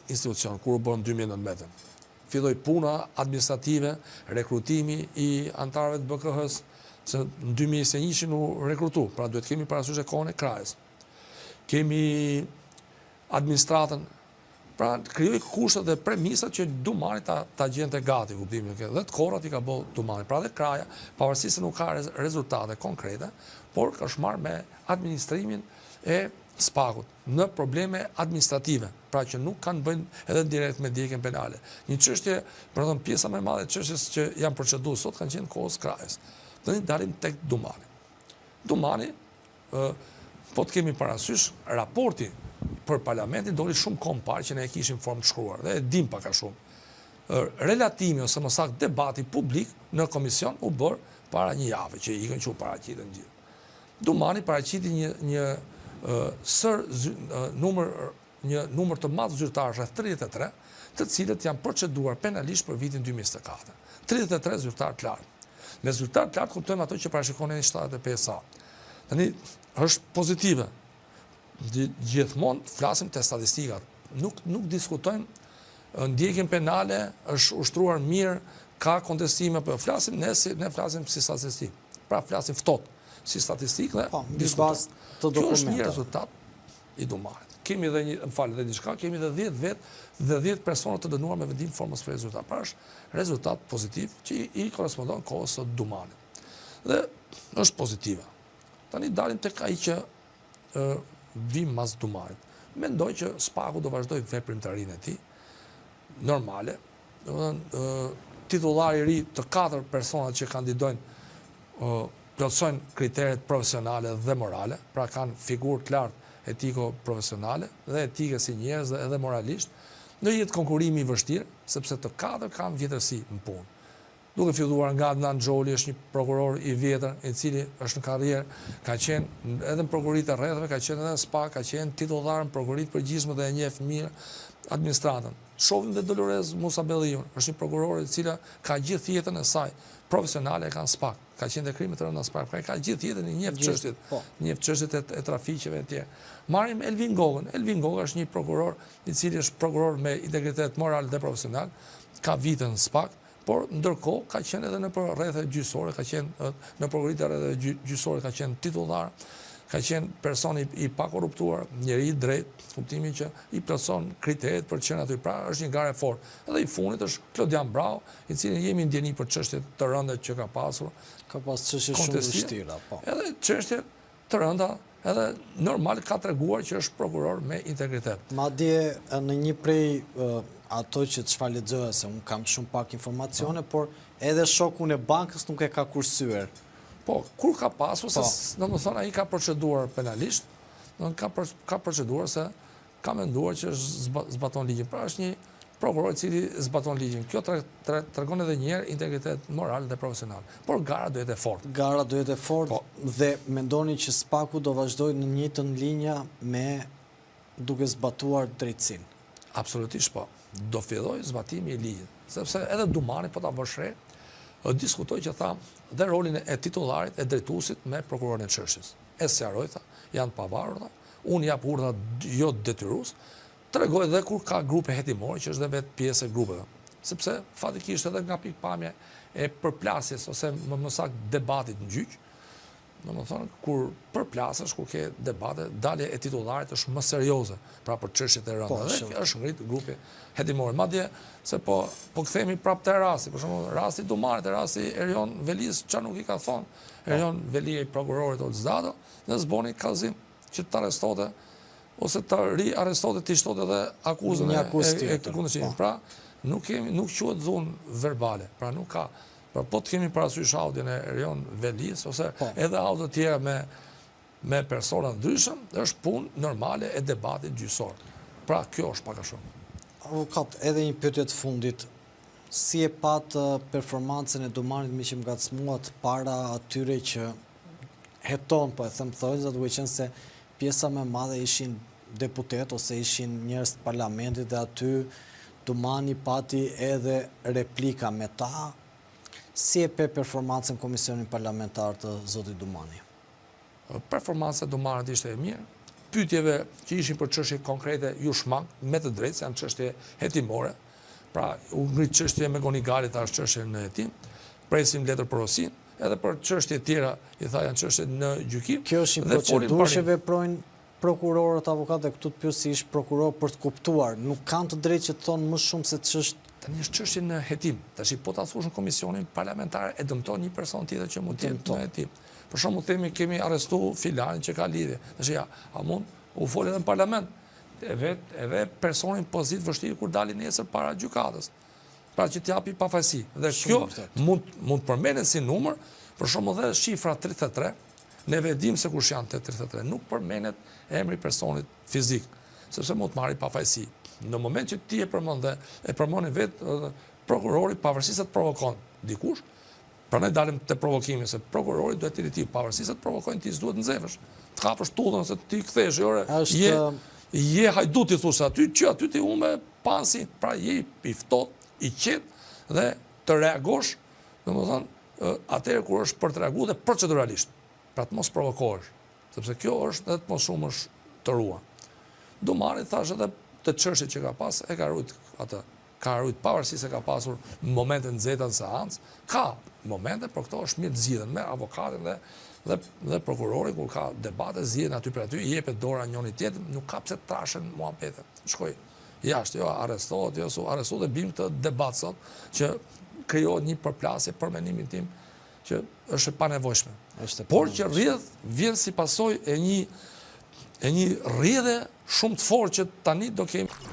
institucion, kur u bë në 2019. Filloi puna administrative, rekrutimi i anëtarëve të BKH-së, se në 2021 u rekrutu, pra duhet kemi parasysh e kohën e Krajës. Kemi administratën, pra krijoi kushtet dhe premisat që Dumani ta, ta gjente gati, kuptimin e dhe të korrat i ka bo Dumani. Pra dhe Kraja, pavarësisht se nuk ka rezultate konkrete, por ka është marrë me administrimin e SPAK-ut në probleme administrative, pra që nuk kanë bëjnë edhe direkt me ndjekjen penale. Një çështje, pra thënë pjesa më e madhe e çështjes që janë proceduar sot kanë qenë kohës Krajës. Tani dalim tek Dumani. Dumani po të kemi parasysh, raporti për parlamentin doli shumë kohë më parë që ne e kishim formë të shkruar dhe e dim pak a shumë. Relatimi ose më saktë debati publik në komision u bër para një jave që ikën që u paraqitën gjithë. Dumani paraqiti një një sër numër një numër të madh zyrtarësh rreth 33, të cilët janë proceduar penalisht për vitin 2024. 33 zyrtarë të lartë. Me zyrtarë të lartë kuptojmë ato që parashikon neni 75A. Tani është pozitive. Gjithmonë flasim te statistikat. Nuk nuk diskutojmë ndjekjen penale është ushtruar mirë, ka kontestime, po flasim ne si ne flasim si statistikë. Pra flasim ftohtë si statistikë dhe po, diskutojmë. Të Kjo është një rezultat i Dumanit. Kemi dhe një, më fal, dhe diçka, kemi dhe 10 vet dhe 10 persona të dënuar me vendim formës prerë zyrtar. Pra është rezultat pozitiv që i, i korrespondon kohës së Dumanit. Dhe është pozitive. Tani dalim tek ai që ë vim mas Dumanit. Mendoj që SPAK-u do vazhdojë veprimtarinë e tij normale, domethënë titullari i ri të katër personat që kandidojnë ë plotësojnë kriteret profesionale dhe morale, pra kanë figurë të lartë etiko-profesionale dhe etike si njerëz dhe edhe moralisht, do jetë konkurrimi i vështirë, sepse të katër kanë vjetërsi në punë. Duke filluar nga Adnan Xholi, është një prokuror i vjetër, i cili është në karrierë, ka qenë edhe në prokuroritë e rretheve, ka qenë edhe në SPAK, ka qenë titullar në prokurori të përgjithshme dhe e njeh mirë administratën. Shohim dhe Dolorez Musabelliun, është një prokurore e cila ka gjithë jetën e saj profesionale e ka në SPAK. Ka qenë dhe krime të rënda SPAK, pra ka gjithë jetën i njeh çështjet, po. njeh çështjet e, e trafiqeve e tjerë. Marrim Elvin Gogën. Elvin Goga është një prokuror i cili është prokuror me integritet moral dhe profesional, ka vite në SPAK, por ndërkohë ka qenë edhe nëpër rrethe gjyqësore, ka qenë në prokuroritë e rretheve gjyqësore, ka qenë titullar, ka qenë person i, i pakorruptuar, njeri i drejtë, kuptimin që i plotëson kriteret për të qenë aty. Pra është një garë e fortë. Edhe i fundit është Klodian Braho, i cili jemi në dijeni për çështje të rënda që ka pasur. Ka pas çështje shumë të vështira, po. Edhe çështje të rënda, edhe normal ka treguar që është prokuror me integritet. Madje në një prej ato që çfarë lexoja se unë kam shumë pak informacione, po. por edhe shokun e bankës nuk e ka kursyer. Po, kur ka pasur, se po. domethënë ai ka proceduar penalisht, do ka ka proceduar se ka menduar që është zbaton ligjin. Pra është një prokuror i cili zbaton ligjin. Kjo tre, tre, tregon edhe një herë integritet moral dhe profesional. Por gara do jetë e fortë. Gara do jetë e fortë po. dhe mendoni që SPAK-u do vazhdojë në njëjtën linja me duke zbatuar drejtësinë. Absolutisht po. Do fillojë zbatimi i ligjit. Sepse edhe Dumani po ta vësh re, diskutoi që tha dhe rolin e titullarit e drejtuesit me prokurorin e çështjes. E sqaroi tha, janë të pavarur tha, Unë jap urdhra jo detyrues, tregoj dhe kur ka grupe hetimore që është dhe vetë pjesë e grupeve. Sepse faktikisht edhe nga pikëpamja e përplasjes ose më më saktë debatit në gjyq, domethënë kur përplasesh, kur ke debate, dalja e titullarit është më serioze, pra për çështjet e rënda. Po, dhe është ngrit grupi hetimor. Madje se po po kthehemi prapë te rasti, për shembull, rasti i Dumanit, rasti Erion Velisë, çfarë nuk i ka thonë po. Erion Veliaj prokurorit Ols Dado, Dhe s'boni kallëzim që të arrestote ose të riarrestote të shtote edhe akuzën e, e, e kundërshtimit. Po. Pra, nuk kemi nuk quhet dhunë verbale. Pra nuk ka Pra po të kemi parasysh audion e Erion Velisë ose po. edhe audio të tjera me me persona ndryshëm, është punë normale e debatit gjyqësor. Pra kjo është pak a shumë. Avokat, edhe një pyetje të fundit. Si e patë performancën e Dumanit meqë më ngacmuat para atyre që heton, po e them thonjëza, duke qenë se pjesa më e madhe ishin deputetë ose ishin njerëz të parlamentit dhe aty Dumani pati edhe replika me ta. Si e pe performancën komisionin parlamentar të zotit Dumani? Performanca e Dumanit ishte e mirë. pyetjeve që ishin për çështje konkrete iu shmang me të drejtë, se janë çështje hetimore. Pra, u ngrit çështje e McGonigalit, tha është çështje në hetim. Presim letërporosinë, edhe për çështje tjera, i tha janë çështje në gjykim. Kjo është një procedurë që veprojnë prokurorët, avokatët dhe këtu të pyes si ish prokuror për të kuptuar, nuk kanë të drejtë që të thonë më shumë se ç'është Tani është çështje në hetim. Tashi po ta thuash në komisionin parlamentar e dëmton një person tjetër që mund të jetë në hetim. Për shembull themi kemi arrestu filanin që ka lidhje. Tashi ja, a mund u fol edhe në parlament. E vet, e ve personin në pozitë vështirë kur dali nesër para gjykatës. Pra që t'japi pafajësi. Dhe kjo mund mund të përmendet si numër, për shembull dhe shifra 33, neve e dimë se kush janë të 33, nuk përmendet emri i personit fizik, sepse mund të marri pafajësi. Në moment që ti e përmend dhe e përmend vetë prokurori, pavarësisht se të provokon dikush, prandaj dalim te provokimi se prokurori duhet të jetë i pavarësisht se të provokojnë ti s'duhet nxehësh. Të kapësh tullën se ti kthehesh, jo, je je hajdut i thua aty, që aty ti humbe pasi, pra je i ftohtë, i qetë dhe të reagosh, domethënë, atëherë kur është për të reaguar dhe proceduralisht. Pra të mos provokohesh, sepse kjo është edhe të mos humbësh të ruan. Dumani thash edhe të çështjet që ka pas, e ka rujt atë. Ka rujt pavarësisht se ka pasur momente nxehta në seancë, ka momente, por këto është mirë të zgjidhen me avokatin dhe dhe dhe prokurori kur ka debate zgjidhen aty për aty, i jepet dora njëri tjetrit, nuk ka pse të trashen muhabete. Shkoj jashtë, jo arrestohet, jo s'u arrestu dhe bim këtë debat sot që krijohet një përplasje për mendimin tim që është e panevojshme. Është e Por që rrjedh vjen si pasojë e një e një rrjedhe shumë të fortë që tani do kemi.